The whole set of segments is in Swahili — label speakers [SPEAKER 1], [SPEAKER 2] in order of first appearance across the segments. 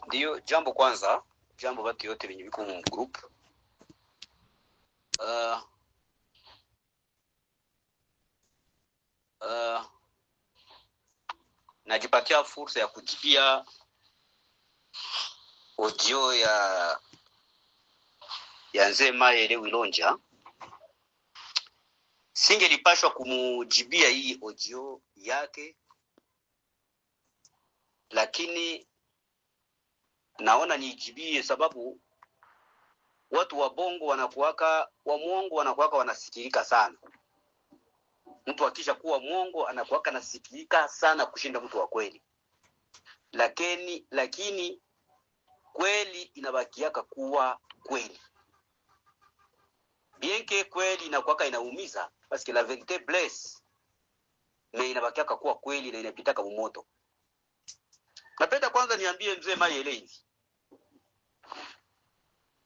[SPEAKER 1] Ndiyo, jambo kwanza, jambo batu yote benye biko mu group. Uh, uh, najipatia fursa ya kujibia audio ya Nzee Mayele Wilonja. Singelipashwa kumujibia hii audio yake, lakini naona niijibie sababu watu wa bongo wanakuwaka wa mwongo wanakuwaka wanasikilika sana. Mtu akisha kuwa mwongo anakuwaka nasikilika sana kushinda mtu wa kweli, lakini kweli inabakiaka kuwa kweli, bien que kweli inakuwaka inaumiza parce que la vérité blesse, mais inabakiaka kuwa kweli na inapitaka mumoto. Napenda kwanza niambie mzee Mayele hivi,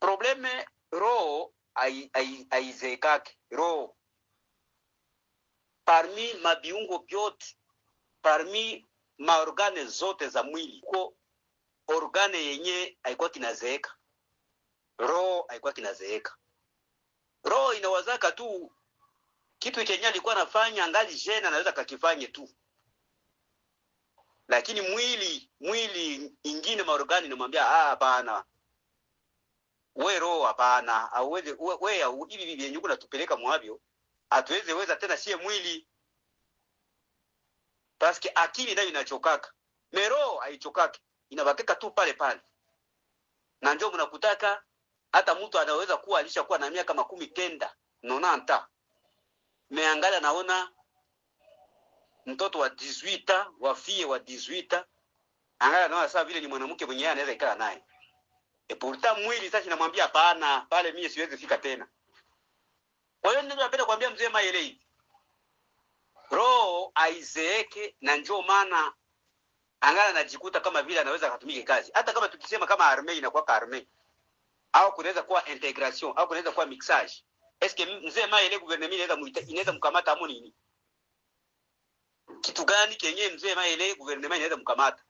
[SPEAKER 1] problème roho aizeekake roho parmi mabiungo vyote, parmi maorgane zote za mwili, ko organe yenye haikuwa kinazeeka, roho haikuwa kinazeeka. Roho inawazaka tu kitu chenye alikuwa anafanya angali jeune, anaweza kakifanye tu, lakini mwili ingine maorgani inamwambia ah, hapana we roho, hapana, auweze we hivi vyenye uko natupeleka mwavyo hatuweze weza tena, sie mwili paske akili nayo inachokaka, mero haichokaki, inabakika tu pale pale, na ndio mnakutaka hata mtu anaweza kuwa alishakuwa na miaka 90 nonanta, meangalia naona mtoto wa 18 wa fie wa 18 angalia naona sasa vile ni mwanamke mwenyewe anaweza ikala naye. E pourtant mwili sasa inamwambia hapana, pale mimi siwezi fika tena. Kwa hiyo ndio napenda kuambia mzee Mayele hivi, roho aizeeke, na njoo maana angala anajikuta kama vile anaweza akatumike kazi, hata kama tukisema kama armée inakuwa ka armée au kunaweza kuwa integration au kunaweza kuwa mixage. Eske mzee Mayele gouvernement inaweza muita, inaweza mkamata amo nini? Kitu gani kenye mzee Mayele gouvernement inaweza mkamata?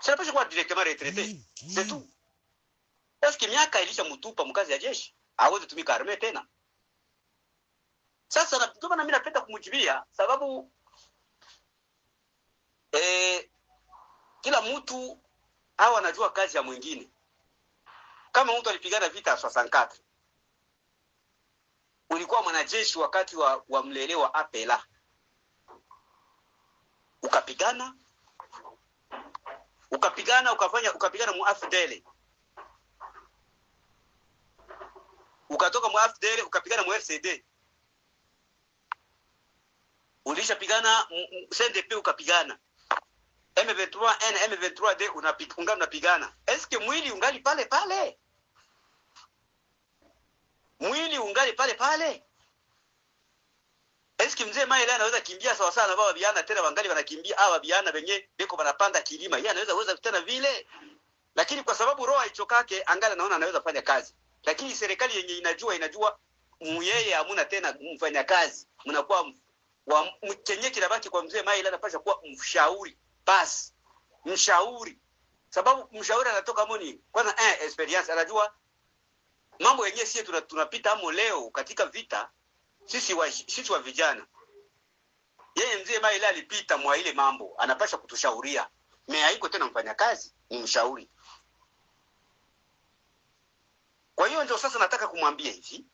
[SPEAKER 1] C'est pas kuwa directement retraité, c'est tout. Eske miaka ilisha mtupa mkazi ya jeshi, hawezi tumika armée tena. Sasa ndio maana mimi napenda kumjibia sababu kila mtu au anajua kazi ya mwingine. Kama mtu alipigana vita ya 64, ulikuwa mwanajeshi wakati wa mlele wa Apela, ukapigana ukafanya ukapigana mu AFDL, ukatoka mu AFDL ukapigana mu RCD, ulishapigana CNDP ukapigana M23N M23D unapigana. Eske mwili ungali pale pale? Mwili ungali pale pale? Eske mzee Mayele anaweza kimbia sawa sawa na baba biana tena wangali wanakimbia hawa biana benye beko wanapanda kilima. Yeye anaweza weza tena vile. Lakini kwa sababu roho haichokake angali naona anaweza fanya kazi. Lakini serikali yenye inajua muyeye hamuna tena mfanya kazi. Mnakuwa chenye kinabaki kwa mzee Mayele anapaswa kuwa mshauri. Basi mshauri, sababu mshauri anatoka moni kwanza experience, anajua mambo yenyewe sisi tunapita amo leo katika vita, sisi wa vijana. Yeye mzee Mayele alipita mwa ile mambo, anapaswa kutushauria. Me haiko tena mfanyakazi, ni mshauri. Kwa hiyo ndio sasa nataka kumwambia hivi,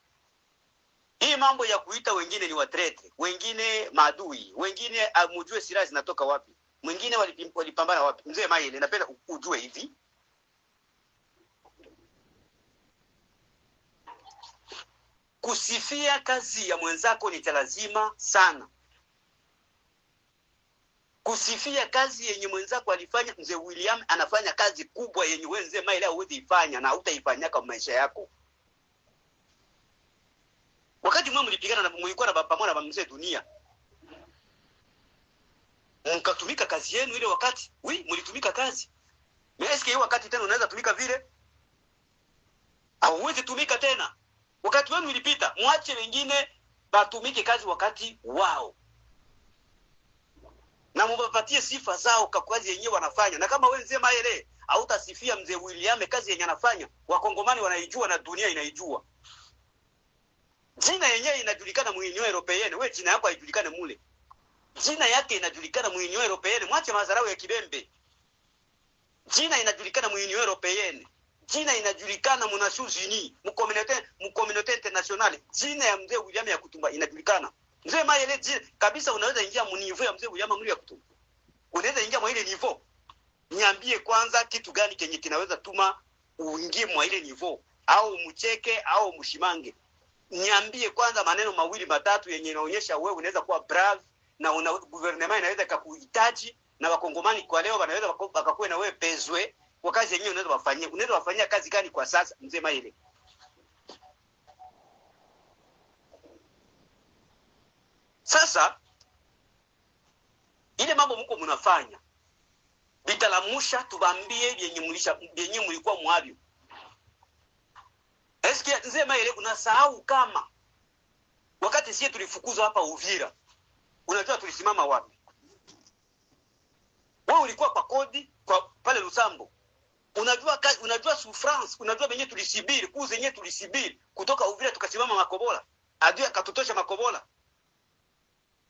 [SPEAKER 1] hii mambo ya kuita wengine ni watrete, wengine maadui, wengine amujue silaha zinatoka wapi, mwingine walipambana wapi. Mzee Mayele napenda ujue hivi, kusifia kazi ya mwenzako ni lazima sana. Kusifia kazi yenye mwenzako alifanya. Mzee William anafanya kazi kubwa yenye wewe mzee Mayele huwezi ifanya na hutaifanya kwa maisha yako. Wakati mwe mlipigana na mlikuwa na pamoja na mzee Dunia, mkatumika kazi yenu ile wakati, oui, mlitumika kazi. Mais est-ce que hiyo wakati tena unaweza tumika vile? Hauwezi tumika tena. Wakati wenu ulipita, mwache wengine batumike kazi wakati wao. Na mubapatie sifa zao kwa kazi yenyewe wanafanya. Na kama wewe mzee Mayele Hautasifia mzee William kazi yenye anafanya. Wakongomani wanaijua na dunia inaijua. Jina yenyewe inajulikana mu Union Européenne. Wewe jina yako haijulikane mule. Jina yake inajulikana mu Union Européenne. Mwache madharau ya kibembe. Jina inajulikana mu Union Européenne. Jina inajulikana mu Nations Unies, mu communauté internationale. Jina ya mzee William ya Kutumba inajulikana. Mzee Mayele jina kabisa, unaweza ingia mu niveau ya mzee William Amuri ya Kutumba. Unaweza ingia mwa ile niveau. Niambie kwanza kitu gani kenye kinaweza tuma uingie mwa ile niveau, au mcheke au mshimange. Niambie kwanza maneno mawili matatu yenye inaonyesha wewe unaweza kuwa brave na una gouvernement inaweza kukuhitaji na wakongomani kwa leo wanaweza wakakuwa na wewe pezwe kwa kazi yenyewe unaweza wafanyia. Unaweza wafanyia kazi gani kwa sasa, mzee Mayele? Sasa ile mambo mko mnafanya bitalamusha, tubambie vyenye mulisha, vyenye mulikuwa mwavyo. Eske mzee Mayele unasahau kama wakati sie tulifukuzwa hapa Uvira, unajua tulisimama wapi? Wewe ulikuwa kwa kodi kwa pale Lusambo, unajua souffrance, unajua venye tulisubiri kuu zenye tulisubiri kutoka Uvira tukasimama Makobola, adui akatutosha Makobola,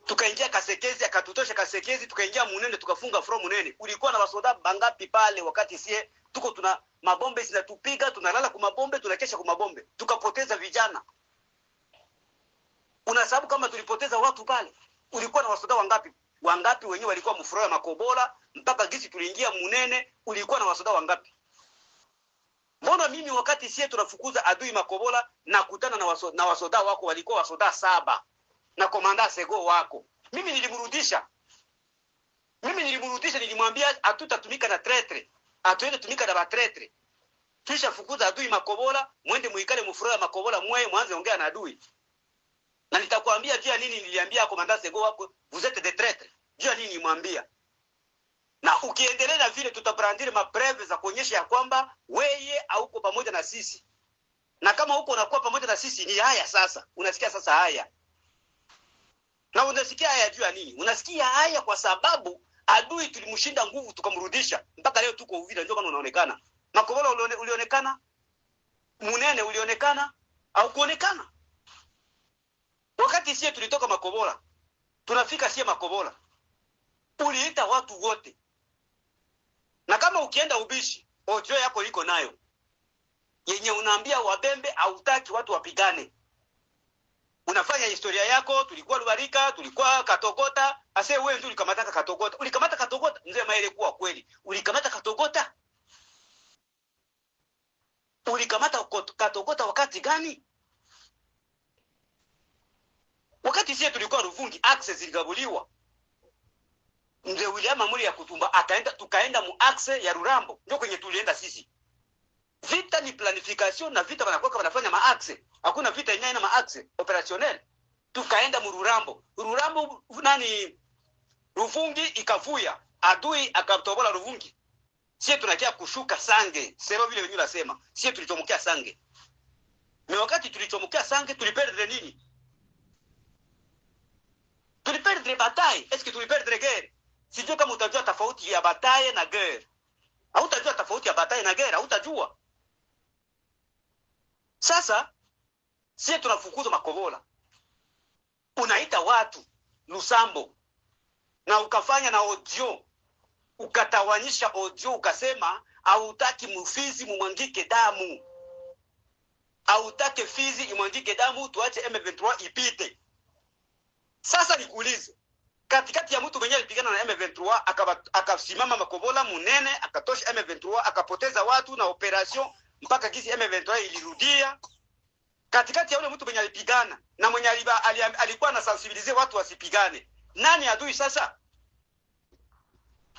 [SPEAKER 1] tukaingia Kasekezi, akatutosha Kasekezi, tukaingia Munene, tukafunga front Munene. Ulikuwa na wasoda bangapi pale wakati sie tuko tuna mabombe zinatupiga, tunalala kwa mabombe, tunakesha kwa mabombe, tukapoteza vijana. Unasababu kama tulipoteza watu pale? Ulikuwa na wasoda wangapi? Wangapi wenyewe walikuwa mu front ya Makobola mpaka gisi tuliingia Munene? Ulikuwa na wasoda wangapi? Mbona mimi wakati sie tunafukuza adui Makobola nakutana na wasoda wako walikuwa wasoda 7 na commandant Sego wako. Mimi nilimrudisha. Mimi nilimrudisha, nilimwambia hatutatumika na traître. Hatuende tumika na batraître. Kisha fukuza adui Makobola, mwende muikale mu front ya Makobola, mwe mwanze ongea na adui. Na nitakwambia juu ya nini niliambia commandant Sego wako vous êtes des traîtres. Juu ya nini nilimwambia? Na ukiendelea vile tutabrandir mapreuves za kuonyesha ya kwamba weye hauko pamoja na sisi. Na kama huko unakuwa pamoja na sisi ni haya sasa. Unasikia sasa haya. Na unasikia haya juu ya nini? Unasikia haya kwa sababu adui tulimshinda nguvu tukamrudisha. Mpaka leo tuko Uvira, ndio maana unaonekana. Makobola ulionekana? Munene ulionekana? Au kuonekana? Wakati sie tulitoka Makobola, tunafika sie Makobola, uliita watu wote. Na kama ukienda ubishi, audio yako iko nayo yenye unaambia wabembe hautaki watu wapigane. Unafanya historia yako, tulikuwa Lubarika, tulikuwa Katogota. Ase wewe ndio ulikamata Katogota. Ulikamata Katogota, mzee Mayele, kuwa kweli. Ulikamata Katogota? Ulikamata Katogota wakati gani? Wakati sie tulikuwa Ruvungi, axe ziligabuliwa. Mzee William Amuri ya Kutumba akaenda, tukaenda mu axe ya Rurambo, ndio kwenye tulienda sisi. Vita ni planification na vita wanakuwa wanafanya maaxe. Hakuna vita yenyewe ina maaxe opérationnel. Tukaenda mu Rurambo. Rurambo nani, Ruvungi ikavuya, adui akatobola Ruvungi. Sie tunakia kushuka Sange, sema vile wenyewe nasema. Sie tulichomokea Sange. Mais wakati tulichomokea Sange tuliperdre nini? Tuliperdre bataille. Est-ce que tuliperdre guerre? Sijui kama utajua tofauti ya bataille na guerre. Hautajua tofauti ya bataille na guerre, hautajua. Sasa sie tunafukuza Makobola, unaita watu Lusambo na ukafanya na audio, ukatawanyisha audio, ukasema hautaki mufizi mumwangike damu, hautaki Fizi imwangike damu, tuache M23 ipite. Sasa nikuulize, katikati ya mtu mwenyewe alipigana na M23, akasimama Makobola Munene, akatosha M23, akapoteza watu na opération mpaka gisi M23 ilirudia. Katikati ya ule mtu mwenye alipigana na mwenye alikuwa na sensibiliser watu wasipigane, nani adui sasa?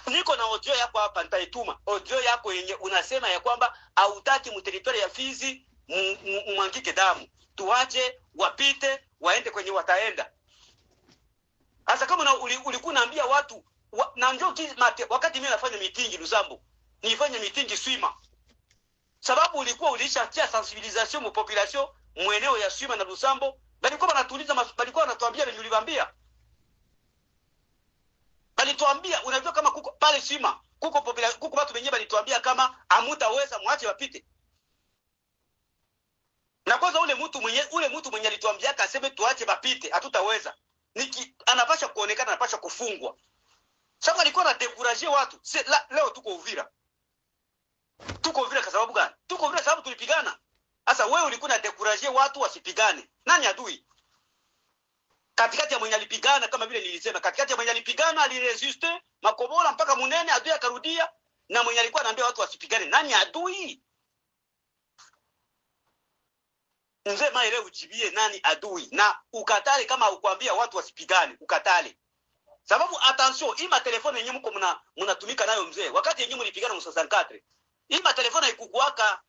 [SPEAKER 1] Niko na audio yako hapa, nitaituma audio yako yenye unasema ya kwamba hautaki mu territoire ya Fizi mumwangike damu, tuache wapite waende kwenye wataenda. Sasa kama ulikuwa unaambia watu na njoo wakati mimi nafanya mitingi Lusambo, nifanye mitingi Swima, sababu ulikuwa ulishatia sensibilisation mu population mweneo ya Swima na Lusambo, balikuwa wanatuuliza, balikuwa wanatuambia venye uliwaambia. Balituambia, unajua kama kuko pale Swima Kuko watu wenyewe balituambia kama amutaweza, mwache wapite. Na kwanza ule mtu mwenye alituambia akaseme tuache bapite, hatutaweza. Niki anapasha kuonekana, anapasha kufungwa. Sababu alikuwa na décourager watu. Leo tuko Uvira. Tuko Uvira kwa sababu gani? Tuko Uvira sababu tulipigana. Sasa wewe ulikuwa na décourager watu wasipigane. Nani adui? Katikati ya mwenye alipigana, kama vile nilisema, katikati ya mwenye alipigana, alirésister makobola mpaka munene, adui akarudia, na mwenye alikuwa anaambia watu wasipigane, nani adui? Mzee Maire, ujibie nani adui na ukatale kama ukwambia watu wasipigane, ukatale. Sababu attention, hii matelefone yenyewe mko mnatumika nayo mzee, wakati yenyewe mlipigana mu 64, hii matelefone haikukuwaka.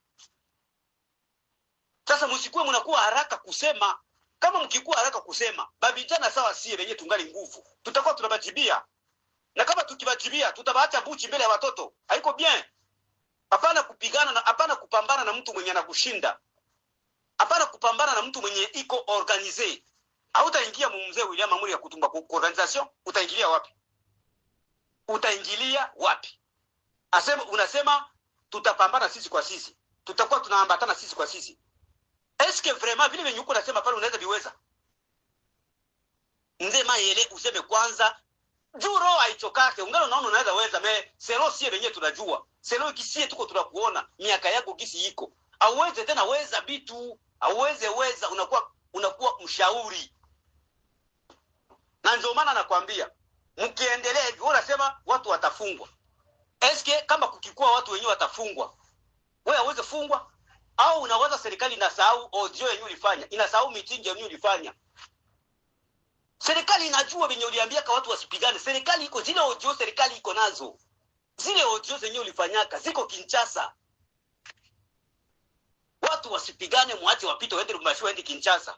[SPEAKER 1] Sasa msikuwe mnakuwa haraka kusema. Kama mkikuwa haraka kusema, babijana sawa sie wenye tungali nguvu, tutakuwa tunabajibia. Na kama tukibajibia, tutabaacha buchi mbele ya watoto. Haiko bien. Hapana kupigana na hapana kupambana na mtu mwenye anakushinda. Hapana kupambana na mtu mwenye iko organisé. Hautaingia mzee William Amuri ya kutumba ku organisation, utaingilia wapi? Utaingilia wapi? Asema unasema tutapambana sisi kwa sisi. Tutakuwa tunaambatana sisi kwa sisi. Est-ce que vraiment vile venye uko nasema pale unaweza viweza? Mzee Mayele, useme kwanza juu roho haichokake, ungalo unaona unaweza weza, mais selon sie venye tunajua, selon kisie tuko tunakuona miaka yako gisi iko, auweze tena weza bitu, auweze weza, unakuwa mshauri. Na ndio maana nakwambia mkiendelea hivi, wewe unasema watu watafungwa. Eske kama kukikuwa watu wenyewe watafungwa, wewe hauwezi fungwa? Au unawaza serikali inasahau audio yenyewe ulifanya, inasahau meeting yenyewe ulifanya? Serikali inajua venye uliambia kwa watu wasipigane. Serikali iko zile audio, serikali iko nazo zile audio zenyewe ulifanyaka, ziko Kinshasa. Watu wasipigane, mwache wapite, waende Lubumbashi, waende Kinshasa,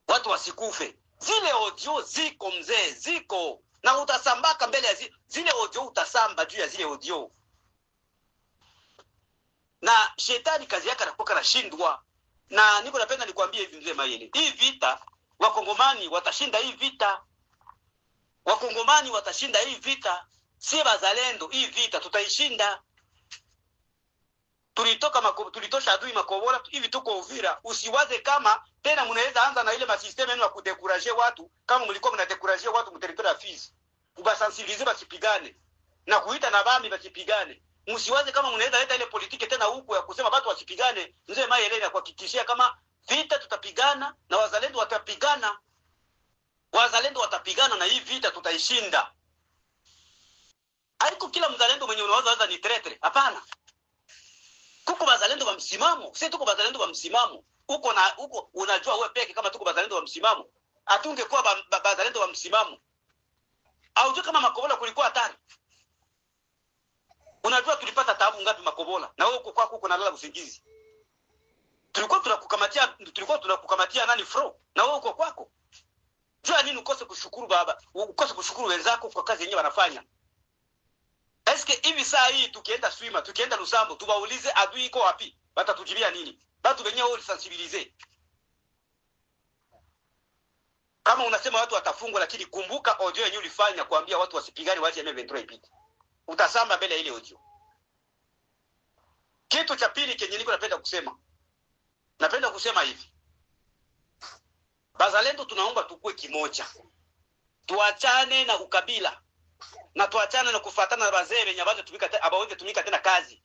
[SPEAKER 1] watu wasikufe. Zile audio ziko mzee, ziko na utasambaka mbele ya zile audio, utasamba juu ya zile audio. Na shetani kazi yake anakuwa anashindwa. Na niko napenda nikwambie hivi mzee Mayele, hii vita Wakongomani watashinda hii vita, Wakongomani watashinda hii vita, si bazalendo, hii vita tutaishinda. Tulitosha adui Makobola, hivi tuko Uvira. Usiwaze kama tena mnaweza anza na ile masystème yenu ya kudécourager watu, kama mlikuwa mnadécourager watu mu territoire ya Fizi, kubasensibiliser basipigane na kuita na bami basipigane. Msiwaze kama mnaweza leta ile politique tena huko ya kusema watu wasipigane. Mzee Mayele, na kuhakikishia kama vita tutapigana na wazalendo watapigana, wazalendo watapigana na hii vita tutaishinda. Haiko kila mzalendo mwenye unawaza waza ni traître, hapana. Kuko bazalendo wa msimamo, si tuko bazalendo wa msimamo. Uko na uko unajua wewe peke kama tuko bazalendo wa msimamo. Hatungekuwa bazalendo wa msimamo. Aujue kama Makobola kulikuwa hatari. Unajua tulipata taabu ngapi Makobola? Na wewe uko kwako uko nalala usingizi. Tulikuwa tunakukamatia nani fro? Na wewe uko kwako. Jua nini ukose kushukuru baba, ukose kushukuru wenzako kwa kazi yenyewe wanafanya. Eske hivi saa hii tukienda Swima, tukienda Lusambo, tubaulize adui iko wapi? Batatujibia nini? Batu wenyewe wao sensibiliser. Kama unasema watu watafungwa, lakini kumbuka audio yenyewe ulifanya kuambia watu wasipigane, waache M23 ipite. Utasamba mbele ya ile audio. Kitu cha pili kenye niko napenda kusema, napenda kusema hivi, bazalendo tunaomba tukue kimoja, tuachane na ukabila na tuachane na kufatana na bazee wenye abaweze tumika tena kazi.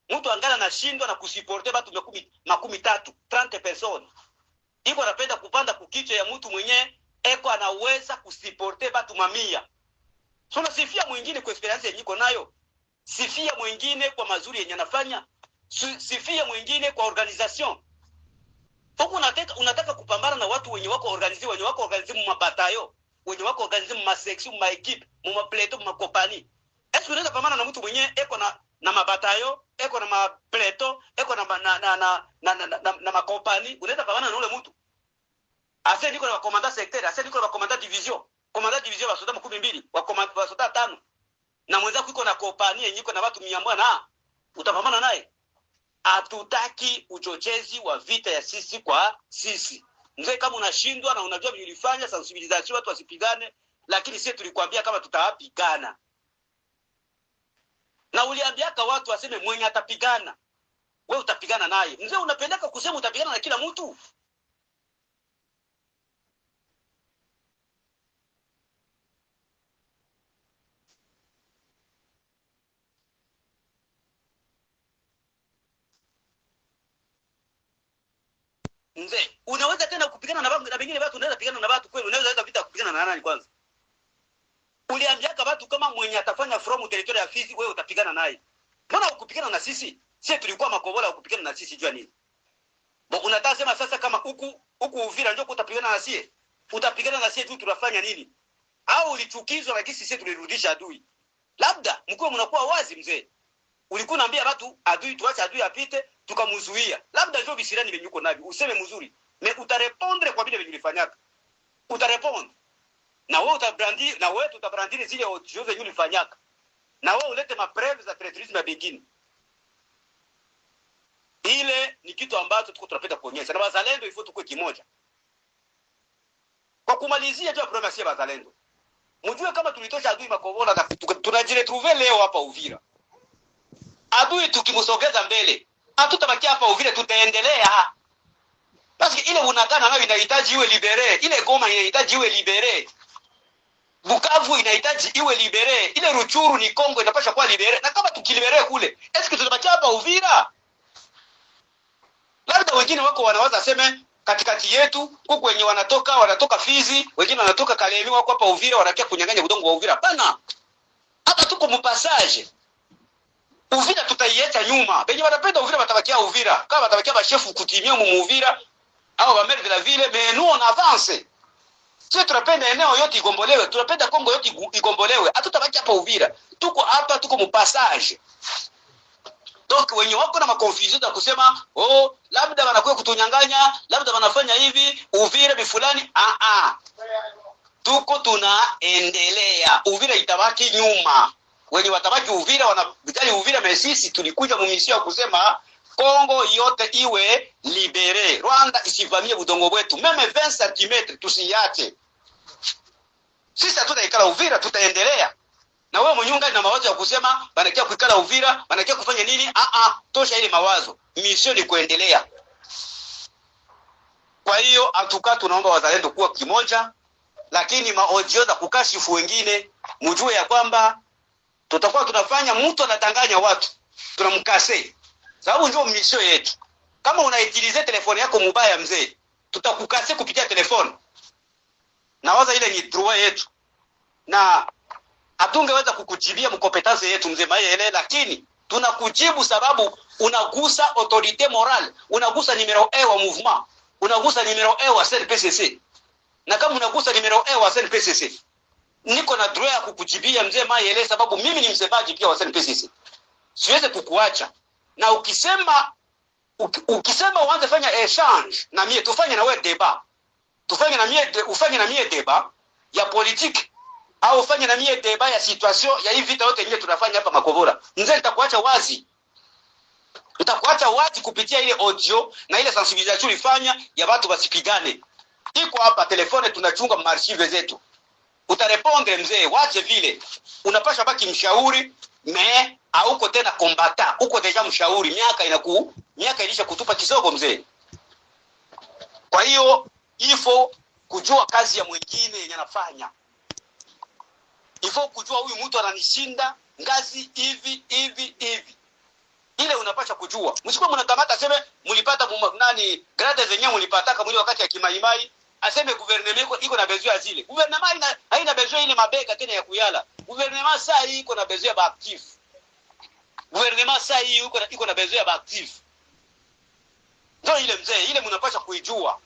[SPEAKER 1] Mtu angala anashindwa na kusupporter batu 30, 30 personnes, iko anapenda kupanda kukichwa ya mtu mwenye eko anaweza kusupporter batu mamia. So sifia mwingine kwa expérience yenye iko nayo, sifia mwingine kwa mazuri yenye anafanya, sifia mwingine kwa organisation. Huku unataka kupambana na watu wenye wako organisés, wenye wako organisés mu mabataillon, wenye wako organisés mu masection, mu maéquipe, mu mapeloton, mu macompagnie. Est-ce unaweza pambana na mtu mwenye eko na mabataillon, eko na mapeloton, eko na ma- na na na na, na, na, na, na macompagnie? Unaweza pambana na ule mtu? Ase niko na commandant secteur, ase niko na commandant division, commandant division basoda 20, wa commandant basoda tano. Na mwenzako iko na compagnie yenye iko na watu 100 na utapambana naye? Hatutaki uchochezi wa vita ya sisi kwa sisi. Mzee, kama unashindwa na unajua vile ulifanya sensibilisation watu wasipigane, lakini sisi tulikwambia kama tutapigana. Na uliambiaka watu waseme mwenye atapigana, wewe utapigana naye. Mzee, unapendaka kusema utapigana na kila mtu? Mzee, unaweza tena kupigana na watu na wengine watu, unaweza pigana na watu kweli? Unaweza vita kupigana na nani kwanza? Uliambiaka watu kama mwenye atafanya from territory ya Fizi wewe utapigana naye. Mbona ukupigana na sisi? Sisi tulikuwa Makobola, ukupigana na sisi jua nini? Bo, unataka sema sasa kama huku huku Uvira ndio utapigana na sie? Utapigana na sie tu tunafanya nini? Au ulichukizwa na kisi sisi tulirudisha adui? Labda mkuu, mnakuwa wazi mzee. Ulikuwa unaambia watu adui tuache adui apite, tukamzuia. Labda ndio visirani venye uko navyo, useme mzuri. Mais utarépondre kwa vile venye ulifanyaka. Utarépondre. Na wewe utabrandi, na wewe tutabrandiri zile audio zenye ulifanyaka. Na wewe ulete mapreuves za traîtrisme ya bengine. Ile ni kitu ambacho tuko tunapenda kuonyesha. Na wazalendo ifo tukue kimoja. Kwa kumalizia tu ya promesse ya wazalendo. Mjue kama tulitosha adui Makobola na tunajiretrouver leo hapa Uvira. Adui tukimsogeza mbele, hatutabakia hapa Uvira, tutaendelea. Parce que ile Bunagana nayo inahitaji iwe libérée, ile Goma inahitaji iwe libérée. Bukavu inahitaji iwe libérée, ile Rutshuru ni Kongo inapasha kuwa libérée. Na kama tukilibérée kule, est-ce que tutabakia hapa Uvira? Labda wengine wako wanawaza seme katikati yetu huku wenye wanatoka Fizi, wengine wanatoka Kalemi, wako hapa Uvira wanakia kunyang'anya udongo wa Uvira. Hapana. Hapa tuko mupassage. Uvira tutaiacha nyuma. Benye wanapenda Uvira watabakia Uvira. Kama watabakia bashefu kutimia mu Uvira au ba maire de la ville, mais nous on avance. Sisi tunapenda eneo yote igombolewe, tunapenda Kongo yote igombolewe. Hatutabaki hapa Uvira. Tuko hapa, tuko mu passage. Donc wenye wako na maconfusion za kusema oh, labda wanakuja kutunyang'anya, labda wanafanya hivi Uvira bifulani, ah ah. Tuko tunaendelea. Uvira itabaki nyuma. Wenye watabaki Uvira wanajali Uvira, mais sisi tulikuja mu mission ya kusema Kongo yote iwe libérée. Rwanda isivamie budongo bwetu. Même 20 cm tusiache. Sisi hatutaikala Uvira, tutaendelea. Na wewe mnyunga na mawazo ya kusema banakia kuikala Uvira, banakia kufanya nini? Ah ah, tosha ile mawazo. Mission ni kuendelea. Kwa hiyo atuka tunaomba wazalendo kuwa kimoja, lakini maojio za kukashifu wengine, mjue ya kwamba tutakuwa tunafanya mtu anatanganya watu, tunamkase. Sababu ndio mission yetu. Kama unautiliser téléphone yako mubaya mzee, tutakukase kupitia téléphone. Nawaza ile ni droit yetu. Na hatungeweza kukujibia mcompétence yetu mzee Mayele, lakini tunakujibu sababu unagusa autorité morale, unagusa numéro 1 wa mouvement, unagusa numéro 1 wa CNPSC. Na kama unagusa numéro 1 wa CNPSC, niko na droit ya kukujibia mzee Mayele sababu mimi ni msemaji pia wa CNPSC. Siwezi kukuacha. Na ukisema uanze fanya échange na mie, tufanye na wewe débat. Tufanye na mie, ufanye na mie débat ya politique au ufanye na mie débat ya situation ya hii vita yote yenyewe tunafanya hapa Makobola. Mzee, nitakuacha wazi. Nitakuacha wazi kupitia ile audio na ile sensibilisation ulifanya ya watu wasipigane. Iko hapa téléphone, tunachunga maarchives zetu. Utarépondre mzee, wache vile. Unapasha baki mshauri, mais hauko tena combattant, uko déjà mshauri, miaka ilisha kutupa kisogo mzee. Kwa hiyo ifo kujua kazi ya mwingine yenye anafanya. Ifo kujua huyu mtu ananishinda ngazi hivi hivi hivi. Ile unapasha kujua. Msikuwa mnakamata seme mlipata nani grade zenyewe mlipataka mwili wakati ya kimaimai, aseme gouvernement iko na besoin ya zile. Gouvernement haina besoin ile mabega tena ya kuyala. Gouvernement saa hii iko na besoin ya ba actif. Gouvernement saa hii iko na besoin ya ba actif. Ndio ile mzee, ile mnapasha kuijua.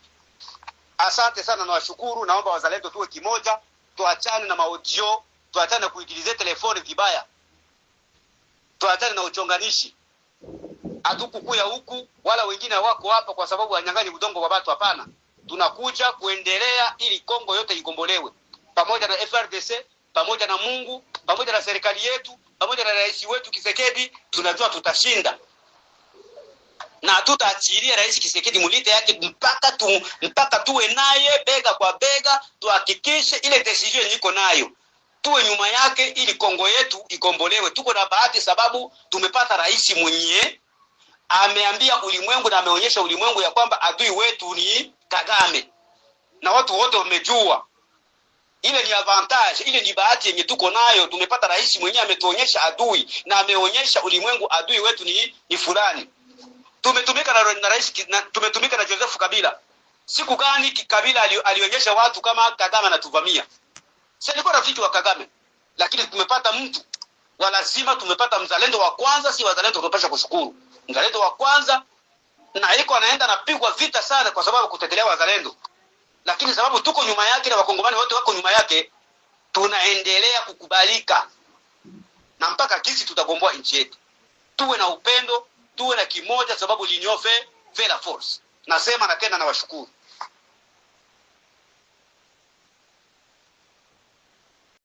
[SPEAKER 1] Asante sana na washukuru, naomba wazalendo tuwe kimoja, tuachane na maaudio, tuachane na kuutiliser téléphone vibaya. Tuachane na uchonganishi. Hatukukuya huku wala wengine wako hapa kwa sababu wanyang'anyi udongo wa watu, hapana. Tunakuja kuendelea ili Kongo yote igombolewe pamoja na FRDC, pamoja na Mungu, pamoja na serikali yetu, pamoja na rais wetu Tshisekedi. Tunajua tutashinda na hatutaachilia rais Tshisekedi mulite yake mpaka tuwe naye bega kwa bega, tuhakikishe ile décision niko nayo. Tuwe nyuma yake ili Kongo yetu ikombolewe. Tuko na bahati sababu tumepata rais mwenye ameambia ulimwengu na ameonyesha ulimwengu ya kwamba adui wetu ni Kagame, na watu wote wamejua. Ile ni avantage, ile ni bahati yenye tuko nayo. Tumepata rais mwenyewe ametuonyesha adui na ameonyesha ulimwengu adui wetu ni fulani. Tumetumika na rais tumetumika na Joseph Kabila. Siku gani Kabila alionyesha watu kama Kagame anatuvamia? Si alikuwa rafiki wa Kagame, lakini tumepata mtu wa lazima, tumepata mzalendo wa kwanza. Si wazalendo tunapasha kushukuru mzalendo wa kwanza, na iko anaenda anapigwa vita sana kwa sababu kutetelea wazalendo, lakini sababu tuko nyuma yake na wakongomani wote wako nyuma yake, tunaendelea kukubalika na mpaka kisi tutagomboa nchi yetu. Tuwe na upendo, tuwe na kimoja, sababu l'union fait la force. Nasema na tena nawashukuru.